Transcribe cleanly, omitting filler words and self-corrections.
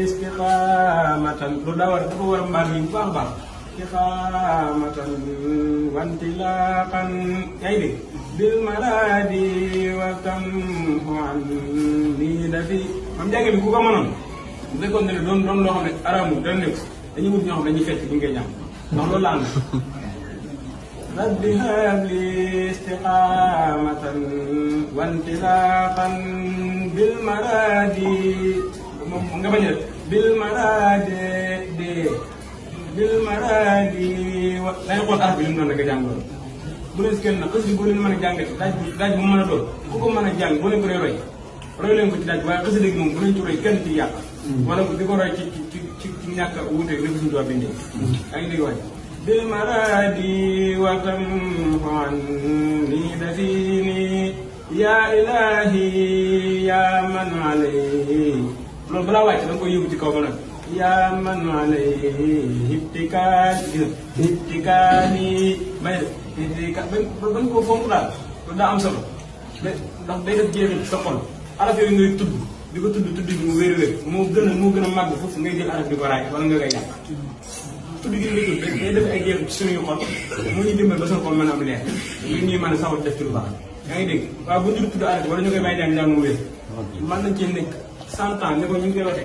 istiqaamatan lu daa war dafa war a mbaal yi bu baax a baax istiqaamatan wantilaqan yaa ngi dégg bil maradi wa tamhu an nii dafi mam jànge bi ku ko mënoon bu fekkoon ne doon loo xam ne araamul dana nekk dañuy wut ñoo xam dañuy fekk ñu ngi koy jàng ndax loolu la am rabbi habli istiqaamatan wantilaqan bil maradi moom nga bañ a bil maradi bil maradi wa dañu xool araf bi li mu doon rek a jàng loolu bu leen si kenn nag xës bi boo leen mën a jànge daaj bu mën a doon ku ko mën a jàng boo leen ko roy leen ko ci daaj waaye xës léegi moom bu leen ci roy kenn ci yàq wala di ko roy ci ñàkk a wuute li ko suñu doon bindee yaa ngi dégg waay bil maradi wa tamhu anni dafini ya ilahi ya man alayhi loolu balaa wàcc da nga koy yóbbu ci kaw ba nag yaa man alayhi ibtikaani may bañ koo fonk daal loolu daa am solo ndax day def jeexit sa xol araf yooyu ngay tudd di ko tudd bi mu wér-wér moo gën a màgg foofu ngay jël araf di ko raay wala nga koy yàq tudd gi nga tudd day def ay jeexit ci suñuy xol mu ñu dimbal ba suñu xol mën a am leer ngir ñuy mën a sawar def ci lu baax yaa ngi dégg waaw bu ñu tudd araf wala ñu koy bàyyi jàng mu wér mën nañ cee nekk 100 ans ne ko ñu ngi koy waxee